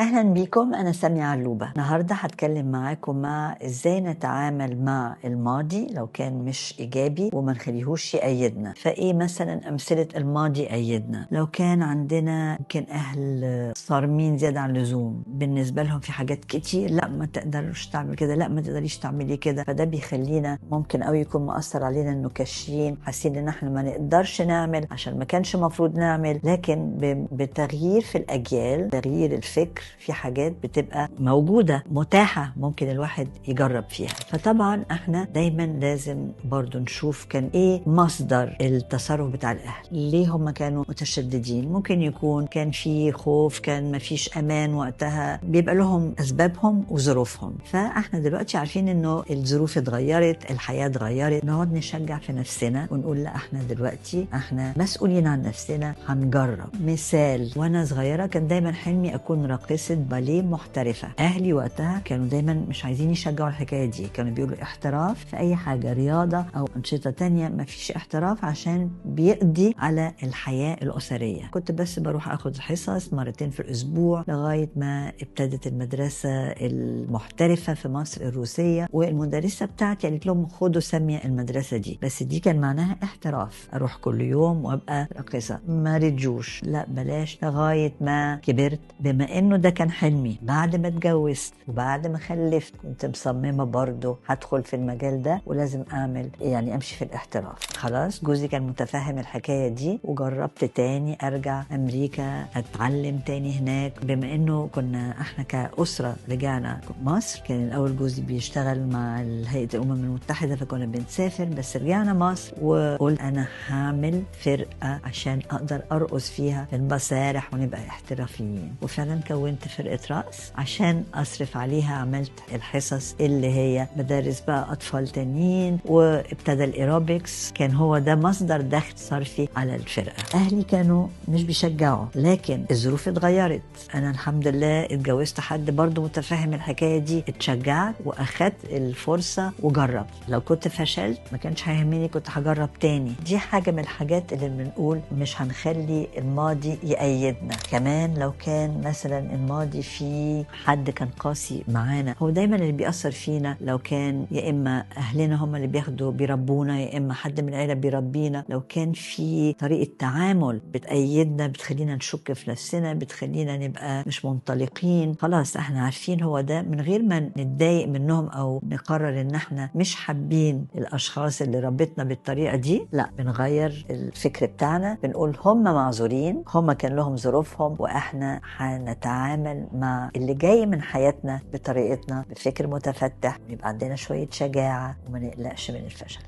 اهلا بيكم، انا سامية علوبة. النهارده هتكلم معاكم مع ازاي نتعامل مع الماضي لو كان مش ايجابي وما نخليهوش يقيدنا. فايه مثلا امثلة الماضي يقيدنا؟ لو كان عندنا يمكن اهل صارمين زيادة عن اللزوم، بالنسبة لهم في حاجات كتير، لا ما تقدرش تعمل كده، لا ما تقدريش تعملي كده، فده بيخلينا ممكن قوي يكون مؤثر علينا انه كاشين، حاسين ان احنا ما نقدرش نعمل عشان ما كانش مفروض نعمل. لكن بتغيير في الاجيال، تغيير الفكر، في حاجات بتبقى موجودة متاحة ممكن الواحد يجرب فيها. فطبعا احنا دايما لازم برضو نشوف كان ايه مصدر التصرف بتاع الاهل، ليه هم كانوا متشددين. ممكن يكون كان في خوف، كان مفيش امان وقتها، بيبقى لهم اسبابهم وظروفهم. فاحنا دلوقتي عارفين انه الظروف اتغيرت، الحياة اتغيرت، نقعد نشجع في نفسنا ونقول لا احنا دلوقتي احنا مسؤولين عن نفسنا، هنجرب. مثال، وانا صغيرة كان دايما حلمي اكون راقصة باليه محترفة. أهلي وقتها كانوا دايما مش عايزين يشجعوا الحكاية دي، كانوا بيقولوا احتراف في أي حاجة، رياضة أو أنشطة تانية، ما فيش احتراف عشان بيقضي على الحياة الأسرية. كنت بس بروح أخد حصص مرتين في الأسبوع لغاية ما ابتدت المدرسة المحترفة في مصر الروسية، والمدرسة بتاعتي قالت لهم خدوا سامية المدرسة دي، بس دي كان معناها احتراف، أروح كل يوم وأبقى راقصة. ما رجوش، لا بلاش، لغاية ما كبرت. بما إنه ده كان حلمي، بعد ما اتجوزت وبعد ما خلفت كنت مصممة برضو هدخل في المجال ده ولازم أعمل يعني أمشي في الاحتراف. خلاص جوزي كان متفهم الحكاية دي، وجربت تاني أرجع أمريكا أتعلم تاني هناك. بما إنه كنا إحنا كأسرة رجعنا مصر، كان الأول جوزي بيشتغل مع هيئة الأمم المتحدة فكنا بنسافر، بس رجعنا مصر وقلت أنا هعمل فرقة عشان أقدر أرقص فيها في المسارح ونبقى احترافيين. وفعلا كونت فرقة رقص عشان أصرف عليها، عملت الحصص اللي هي مدارس بقى أطفال تانيين، وابتدى الإيروبكس، كان هو ده مصدر دخل صرفي على الفرقة. أهلي كانوا مش بيشجعوا، لكن الظروف اتغيرت. أنا الحمد لله اتجوزت حد برضو متفهم الحكاية دي، اتشجعت وأخدت الفرصة وجربت. لو كنت فشلت ما كانش هيهمني، كنت هجرب تاني. دي حاجة من الحاجات اللي بنقول مش هنخلي الماضي يقيدنا. كمان لو كان مثلا الماضي في حد كان قاسي معانا، هو دايما اللي بيأثر فينا لو كان يا إما أهلنا هم اللي بياخدوا بيربونا، يا إما حد من العيلة بيربينا. لو كان في طريقة تعامل بتأيدنا، بتخلينا نشك في نفسنا، بتخلينا نبقى مش منطلقين، خلاص احنا عارفين هو ده، من غير ما نتضايق منهم أو نقرر إن احنا مش حابين الأشخاص اللي ربتنا بالطريقة دي، لا بنغير الفكر بتاعنا، بنقول هم معذورين، هم كان لهم ظروفهم، وإحنا هنتعامل مع اللي جاي من حياتنا بطريقتنا، بفكر متفتح، يبقى عندنا شوية شجاعة وما نقلقش من الفشل.